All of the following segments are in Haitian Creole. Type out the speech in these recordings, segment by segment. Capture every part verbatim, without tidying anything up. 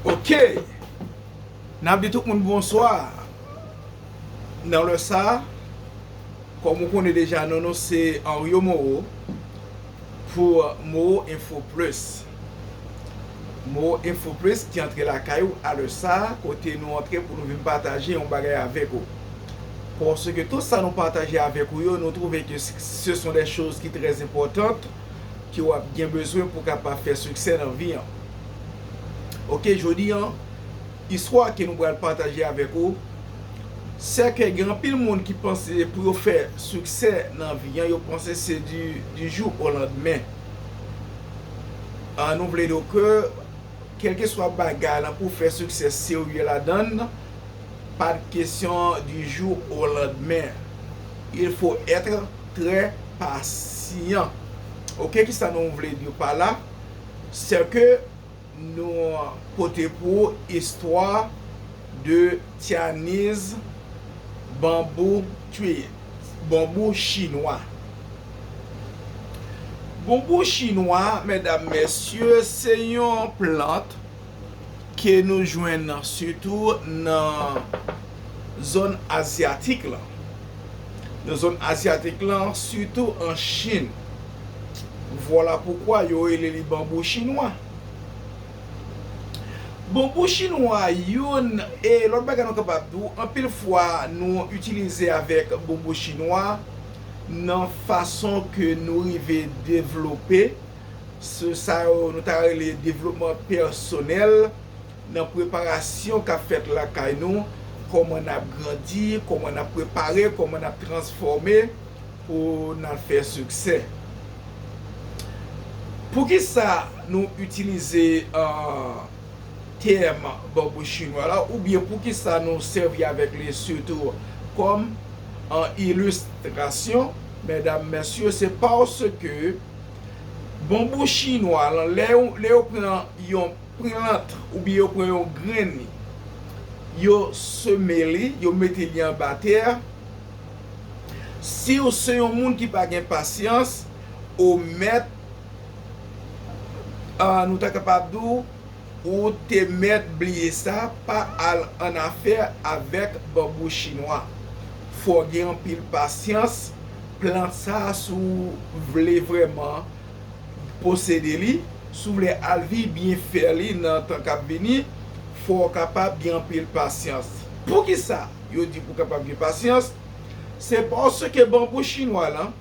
Ok. N ap di tout moun bonswa. Nan lè sa, kòm ou konnen deja, non nou se Henrio Moreau pou Moreau Info Plus. Moreau Info Plus ki antre lakay ou a lè sa, kote nou antre pou nou vin pataje yon bagay avèk ou. Paske tout sa nou pataje avèk ou yo, nou twouve ke ce sont des choses ki trè enpòtan, ke w ap gen bezwen pou kapab fè siksè nan vi an. Ok, jodi an, istwa ke nou pral pataje avèk ou, se ke gen anpil moun ki panse pou yo fè siksè nan vi an, yo panse se du, du jour au lendemain. An, nou vle di ke, kèlkeswa bagay lan pou fè siksè serye ladan l, pa de kesyon du jour au lendemain. Il faut être très patient. Ok, kisa nou vle di pa la? Se ke nou pote pou ou istwa de Chinese bamboo tree, banbou chinwa. Banbou chinwa, medam, mesye, se yon plant ke nou jwenn sitou nan zòn azyatik lan. Nan zòn azyatik lan, sitou an Chin. Vwala poukwa yo rele li banbou chinwa. Banbou chinwa, youn, e lòt bagay nou kapab di w, anpil fwa nou itilize avèk banbou chinwa nan fason ke nou rive devlope, se sa yo nou ta rele devlopman pèsonèl, nan preparasyon k ap fèt lakay nou, kòman n ap grandi, kòman n ap prepare, kòman n ap transfòme pou n al fè siksè. Poukisa nou itilize, ah, tèm banbou chinwa la, oubyen poukisa nou sèvi avèk li sitou kòm, ah, ilistrasyon, medam, mesye, se paske banbou chinwa lan, lè yo, lè yo pran yon plant oubyen yo pran yon grenn, yo seme li, yo mete li anba tè. Si w se yon moun ki pa gen pasyans, ou mèt, ah, nou ta kapab di w, ou te mèt bliye sa, pa al annafè avèk banbou chinwa. Fò w gen anpil pasyans. Plant sa, si w vle vrèman posede li, si w vle al viv byen fè li nan tan k ap vini, fò w kapab gen anpil pasyans. Poukisa yo di pou w kapab gen pasyans? Se paske banbou chinwa lan,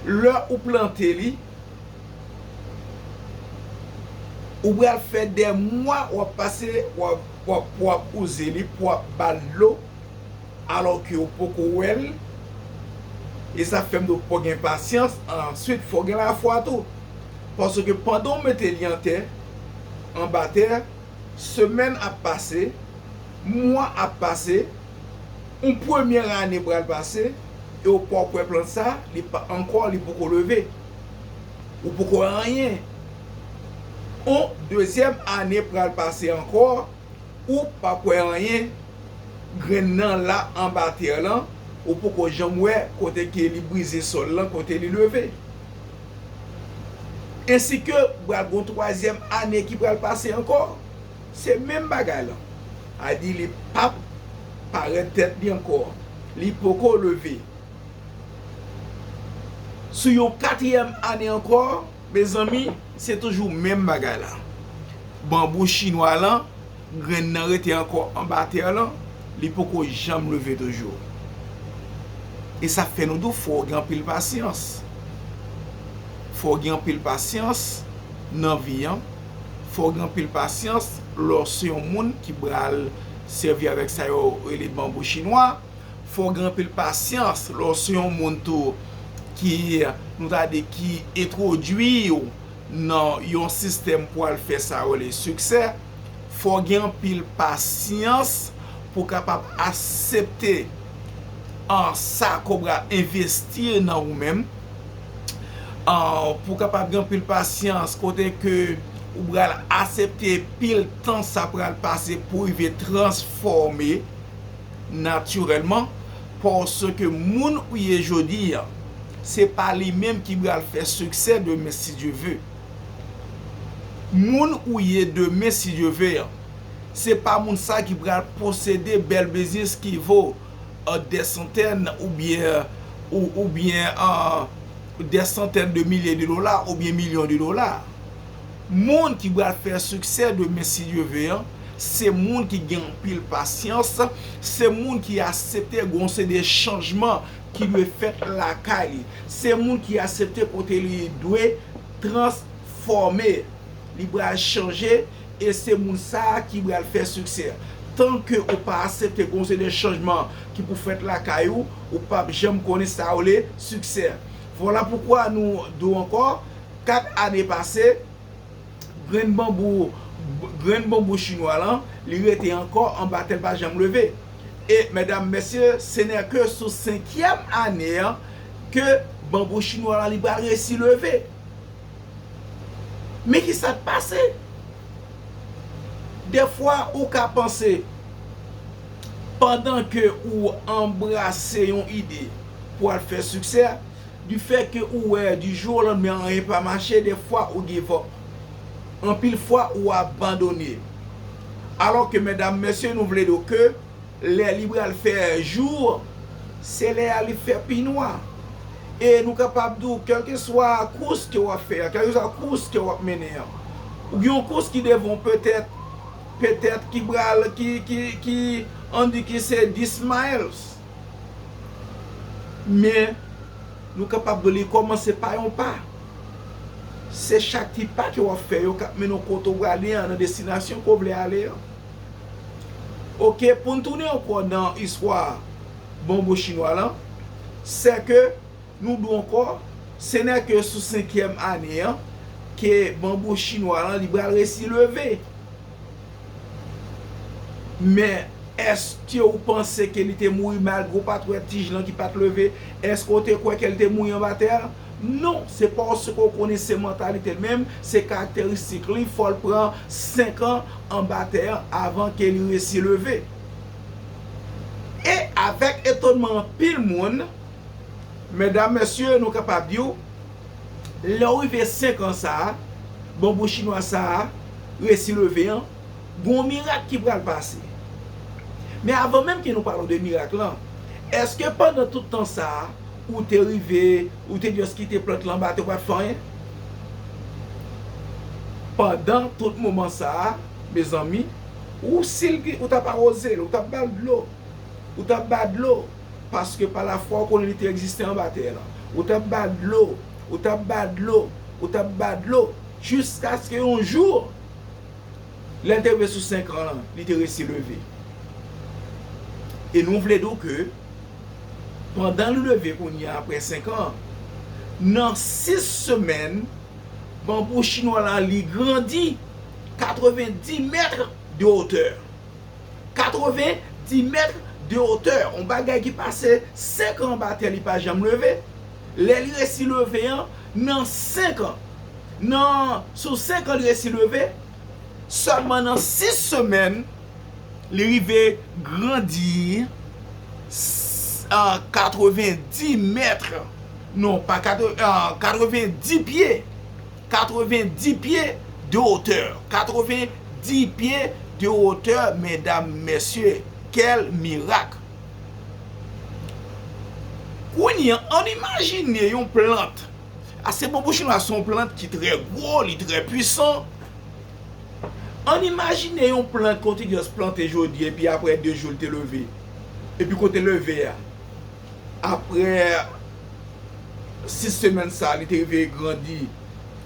lè ou plante li, ou pral fè dè mwa w ap pase, w ap, w ap, w ap wouze li, w ap ba l dlo, alò ke w poko wè l. E sa fè m di w fò gen pasyans, answit fò gen lafwa tou. Paske pandan w mete li an tè, anba tè, semèn ap pase, mwa ap pase, yon premyè ane pral pase, e w pa wè plant sa, li pa, ankò, li poko leve. Ou poko wè anyen. Yon dezyèm ane pral pase ankò, ou pa wè anyen. Grenn nan la anba tè lan, ou poko janm wè kote ke li brize sòl lan, kote li leve. Ensi ke pral gon twazyèm ane ki pral pase ankò. Se menm bagay lan. A di li p ap parèt tèt li ankò. Li poko leve. Sou yon katriyèm ane ankò, mezanmi, se toujou menm bagay la. Banbou chinwa lan, grenn nan rete ankò anba tè lan, li poko janm leve toujou. E sa fè nou di w fò w gen anpil pasyans. Fò w gen anpil pasyans nan vi an. Fò w gen anpil pasyans lè w se yon moun ki pral sèvi avèk sa yo rele banbou chinwa. Fò w gen anpil pasyans lè w se yon moun tou ki, nou ta di, ki entwodui w nan yon sistèm pou al fè sa yo rele siksè. Fò w gen anpil pasyans pou w kapab aksepte, an, sa ke w pral envesti nan ou menm. An, pou w kapab gen anpil pasyans kote ke ou pral aksepte pil tan sa pral pase pou rive transfòme natirèlman, paske moun ou ye jodi a, se pa li menm ki pral fè siksè demen, si Dye ve. Moun ou ye demen, si Dye ve, se pa moun sa ki pral posede bèl biznis ki vo, euh, des centaines oubyen, ou, oubyen, euh, des centaines de milliers de dollars oubyen milyon de dola. Moun ki pral fè siksè demen, si Dye ve, se moun ki gen anpil pasyans, se moun ki aksepte gon seri de chanjman ki dwe fèt lakay li, se moun ki aksepte kote li dwe transfòme. Li pral chanje, e se moun sa a ki pral fè siksè. Tan ke ou pa aksepte gon seri de chanjman ki pou fèt lakay ou, ou p ap janm konnen sa yo rele siksè. Vwala poukwa nou di w ankò, kat ane pase, grenn banbou, grenn banbou chinwa lan, li rete ankò anba tè l, pa janm leve. E medam, mesye, se nè ke sou senkyèm ane an ke banbou chinwa lan li pral resi leve. Men kisa k pase? Defwa ou ka panse, pandan ke ou anbrase yon ide pou al fè siksè, di fè ke ou wè di jou o landmen anyen pa mache, defwa ou give up. Anpil fwa ou abandone. Alò ke medam, mesye, nou vle di w ke lè li pral fè jou, se lè a li fè pi nwa. E nou kapab di w, kèlkeswa kous ke w ap fè a, kèlkeswa kous ke w ap mennen an, ou gen yon kous ki devan w, petèt, petèt ki pral, ki, ki, ki, ann di ki se dis miles. Men, nou kapab di li kòmanse pa yon pa. Se chak ti pa ke w ap fè yo k ap mennen w kote w prale an, nan destinasyon ke w vle ale an. Oke, pou n tounen ankò nan istwa banbou chinwa lan, se ke nou di w ankò, se nè ke sou senkyèm ane an ke banbou chinwa lan li pral resi leve. Men, èske w panse ke li te mouri malgre w pa t wè tij lan ki pa t leve? Èske w te kwè ke l te mouri anba tè a? Non, se paske w konnen se mantalite l menm, se karakteristik li, fò l pran senk an anba tè a avan ke li resi leve. E avèk etonman anpil moun, medam, mesye, nou kapab di w, lè w rive senk an sa a, banbou chinwa sa a resi leve an, gon mirak ki pral pase. Men avan menm ke nou pale w de mirak lan, èske pandan tout tan sa a, ou te rive, ou te just kite plant lan anba tè, ou pa t fè anyen? Pandan tout moman sa a, mezanmi, ou si l, ou t ap awoze l, ou t ap ba l dlo, ou t ap ba dlo, paske pa lafwa ou konnen li te egziste anba tè lan. Ou t ap ba dlo, ou t ap ba dlo, ou t ap ba dlo, jiskaske yon jou, lè l te rive sou senk an lan, li te resi leve. E nou vle di w ke, pandan li leve kounye a apre senk an, nan sis semèn, banbou chinwa la, li grandi katrevendis mèt de wotè. Katrevendis mèt de wotè, yon bagay ki pase senk an anba tè, li pa janm leve. Lè li resi leve an, nan senk an, nan, sou senk an li resi leve, sèlman nan sis semèn, li rive grandi s-, a, katrevendis mèt, non, pa katre-, a, katrevendis pye. Katrevendis pye de wotè. Katrevendis pye de wotè, medam, mesye. Quel miracle! Kounye a, ann imajine yon plant. Ase banbou chinwa se yon plant ki trè gwo, li trè pwisan. Ann imajine yon plant ke w te just plante jodi, epi apre de jou, li te leve. Epi kote leve a? Apre sis semèn sa, li te rive grandi,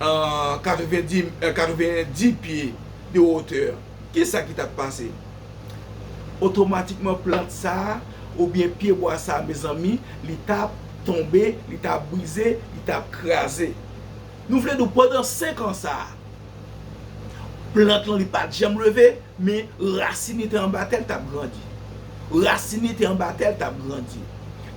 an, katrevendis, an, katrevendis pye de wotè. Kisa ki t ap pase? Otomatikman, plant sa a, oubyen pyebwa sa a, mezanmi, li t ap tonbe, li t ap brize, li t ap kraze. Nou vle di w, pandan senk an sa a, plant lan, li pa t janm leve, men rasin li te anba tè, l t ap grandi. Rasin li te anba tè, l t ap grandi.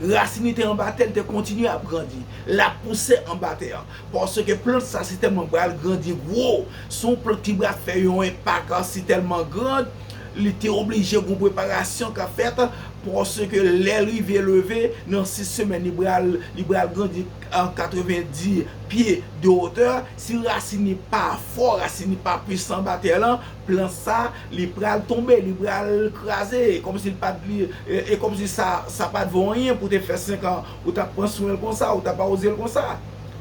Rasin li te anba tè, l te kontinye ap grandi. L ap pouse anba tè an. Paske plant sa, sitèlman pral grandi gwo. Se yon plant ki pral fè yon enpak sitèlman gran, li te oblije gon preparasyon k ap fèt Paske lè l rive leve, nan sis semèn, li pral, li pral grandi an katrevendi pye de wotè. Si rasin li pa fò, rasin li pa pwisan anba tè lan, plant sa, li pral tonbe, li pral kraze, e kòmsi l pa t, li, e, e kòmsi sa, sa pa t vo anyen pou te fè senk an, ou t ap pran swen l konsa, ou t ap awoze l konsa.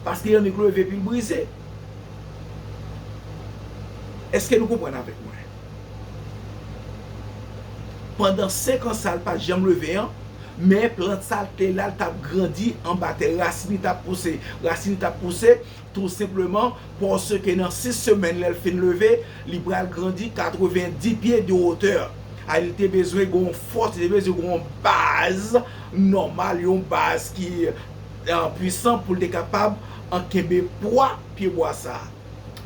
Paske l annik leve epi l brize. Èske nou konprann avèk mwen? Pandan senk an sa, l pa t janm leve an, men plant sa te la, l t ap grandi anba tè, rasin li t ap pouse, rasin li t ap pouse, tou senpleman paske nan sis semèn, lè l fin leve, li pral grandi katrevendi pye de wotè. A, li te bezwen gen yon fòs, li te bezwen gen yon baz nòmal, yon baz ki, eh, pwisan pou l te kapab, eh, kenbe pwa pyebwa sa.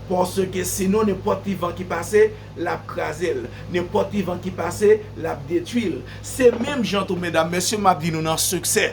Paske sinon, nenpòt ti van ki pase, l ap kraze l. Nenpòt ti van ki pase, l ap detwi l. Se menm jan tou, medam, mesye, m ap di nou nan siksè.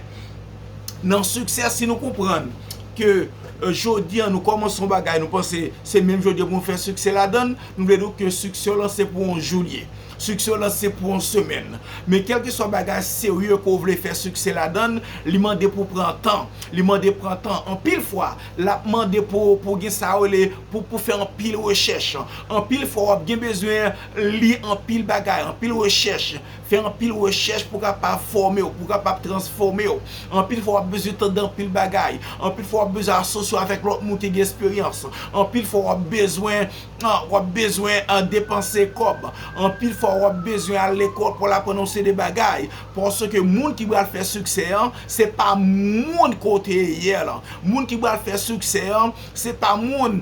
Nan siksè, si nou konprann ke, eh, jodi a, nou kòmanse yon bagay, nou panse se menm jodi a pou nou fè siksè ladan l, nou vle di w ke siksè w lan se pou yon jou l ye. Siksè w lan se pou yon semèn. Men kèlkeswa bagay serye ke w vle fè siksè ladan l, li mande pou pran tan. Li mande pran tan. Anpil fwa, l ap mande pou, pou gen sa yo rele, pou, pou fè anpil rechèch. Anpil fwa, w ap gen bezwen li anpil bagay, anpil rechèch. Fè anpil rechèch pou w kapab fòme w, pou w kapab transfòme w. Anpil fwa, w ap bezwen tande anpil bagay. Anpil fwa, w ap bezwen asosye w avèk lòt moun ki gen esperyans. Anpil fwa, w ap bezwen, ah, w ap bezwen, ah, depanse kòb. Anpil fwa, w ap bezwen al lekòl pou w al aprann yon seri de bagay. Paske moun ki pral fè siksè an, se pa moun ke w te ye yè lan. Moun ki pral fè siksè an, se pa moun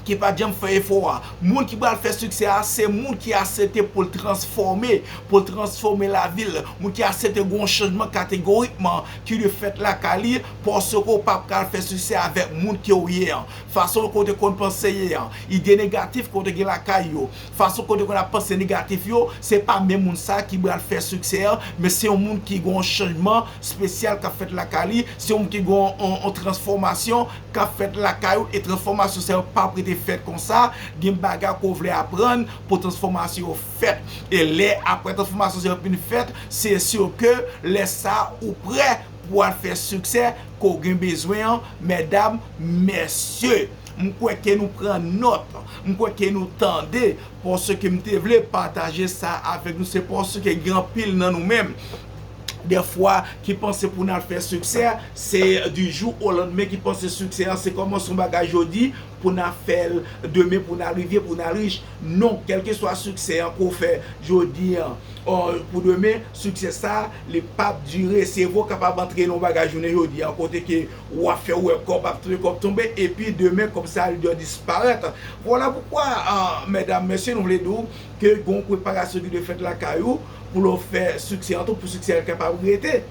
ki pa t janm fè efò a. Moun ki pral fè siksè a, se moun ki aksepte pou l transfòme, pou l transfòme lavi l. Moun ki aksepte gen yon chanjman kategorikman ki dwe fèt lakay li, paske w p ap ka al fè siksè avèk moun ke w ye an. Fason ke w te konn panse ye an, ide negatif ke w te gen lakay yo, fason ke w te konn ap panse negatif yo, se pa menm moun sa ki pral fè siksè an, men se yon moun ki gen yon chanjman espesyal k ap fèt lakay li, se yon moun ki gen yon, yon, yon transfòmasyon k ap fèt lakay ou, e transfòmasyon sa yo p ap rete fèt konsa, gen bagay ke w vle aprann pou transfòmasyon yo fèt. E lè apre transfòmasyon sa yo fin fèt, se si ke lè sa ou prè pou al fè siksè ke w gen bezwen an, medam, mesye. M kwè ke nou pran nòt, m kwè ke nou tande, paske m te vle pataje sa avèk nou, se paske gen anpil nan nou menm, dèfwa, ki panse pou n al fè siksè, se du jour au lendemain, ki panse siksè an se kòmanse yon bagay jodi pou n al fè l demen, pou n al rive, pou n al rich. Non, kèlkeswa siksè an ke w fè jodi an, euh, pou demen, siksè sa, li p ap dire. Se vre w kapab antre nan yon bagay jounen jodi an, kote ke w ap fè, w wè kòb ap tonbe, kòb tonbe, epi demen, kòb sa, li disparèt. Vwala poukwa, ah, medam, mesye, nou vle di w ke gen yon preparasyon ki dwe fèt lakay ou pou lè w fè siksè an tou, pou siksè a kapab rete.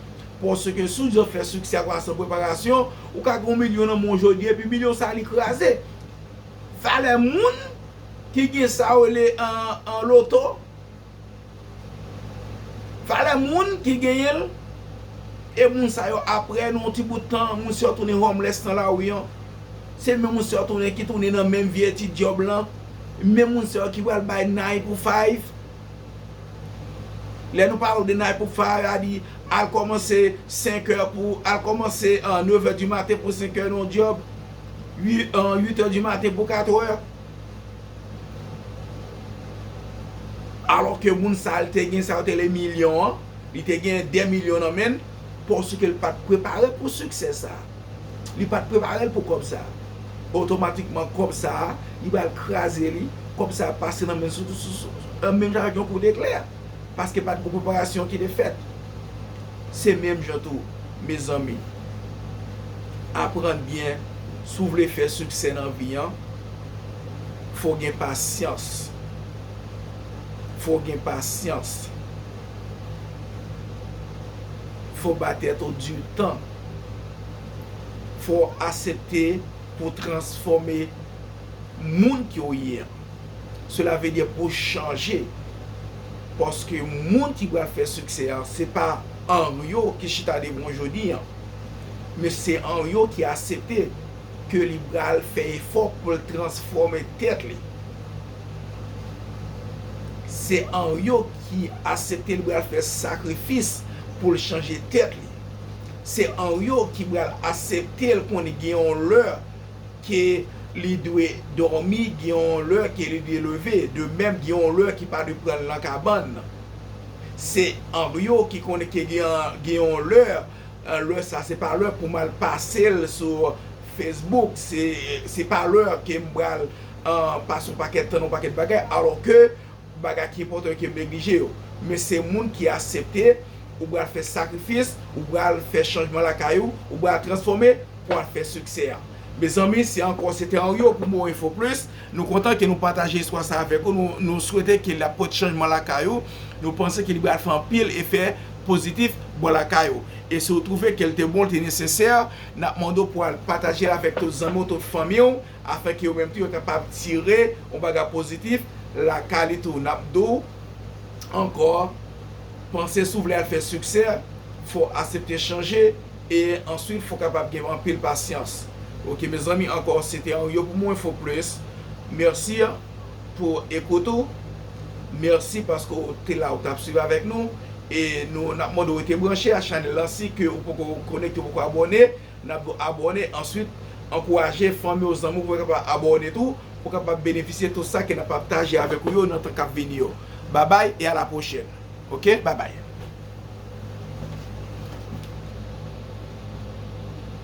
Paske si w di w fè siksè a san preparasyon, ou ka gen yon milyon nan men w jodi, epi milyon sa a, li kraze. Valè moun ki gen sa yo rele an, an loto, valè moun ki genyen l, e moun sa yo, apre nan yon ti bout tan, moun sa yo tounen homeless nan lari an. Se menm moun sa yo tounen, ki tounen nan menm vye ti djòb lan. Menm moun sa yo ki pral bay nine to five. Lè nou pale de nine to five, a di al kòmanse senk è pou, al kòmanse, euh, nevè di maten pou senk è nan yon djòb, uit, euh, uit è di maten pou katrè. Alò ke moun sa a, li te gen sa yo te rele milyon an, li te gen dè milyon nan men l, paske l pa t prepare pou siksè sa a. Li pa t prepare l pou kòb sa a. Otomatikman, kòb sa a, li pral kraze li, kòb sa a pase nan men l sou, sou, sou, euh, menm jan avèk yon kou deklè. Paske pa t gen preparasyon ki te fèt. Se menm jan tou, mezanmi. Aprann byen, si w vle fè siksè nan vi an, fò w gen pasyans. Fò w gen pasyans. Fò w ba tèt ou di tan. Fò w aksepte pou w transfòme moun ke w ye an. Sela vle di pou w chanje. Paske moun ki pral fè siksè an, se pa Henrio ki chita devan w jodi an. Men se Henrio ki aksepte ke li pral fè efò pou l transfòme tèt li. Se Henrio ki aksepte li pral fè sakrifis pou l chanje tèt li. Se Henrio ki pral aksepte l konnen gen yon lè ke li dwe dòmi, gen yon lè ke li dwe leve, de menm gen yon lè ki pa dwe pran l nan kabann. Se Henrio ki konnen ke gen, gen yon lè, lè sa se pa lè pou m al pase l sou Facebook, se, se pa lè ke m pral pase yon pakèt tan, yon pakèt bagay, alò ke bagay ki enpòtan yo ke m neglije yo. Men se moun ki aksepte ou pral fè sakrifis, ou pral fè chanjman lakay ou, ou pral transfòme pou al fè siksè a. Mezanmi, se ankò, se te Henrio pou Mo Info Plus. Nou kontan ke nou pataje istwa sa avèk ou. Nou, nou swete ke l ap pote chanjman lakay ou. Nou panse ke li pral fè anpil efè pozitif bò lakay ou. E si w twouve ke l te bon, l te nesesè, n ap mande w pou al pataje l avèk tout zanmi w, tout fanmi w, afin ke yo menm tou yo kapab tire yon bagay pozitif lakay li tou. N ap di w ankò, panse si w vle al fè siksè, fò w aksepte chanje, e answit fò w kapab gen anpil pasyans. Oke, mezanmi, ankò, se te Henrio pou Mo Info Plus. Mèsi pou ekout ou. Mèsi paske w te la, w t ap swiv avèk nou. E nou, n ap mande w rete branche a chanèl lan, si ke ou poko konekte, ou poko abòne. N ap di w abòne, answit ankouraje fanmi w, zanmi w pou yo kapab abòne tou, pou kapab benefisye tout sa ke n ap pataje avèk ou yo nan tan k ap vini yo. Babay e a la pwochèn. Oke, babay.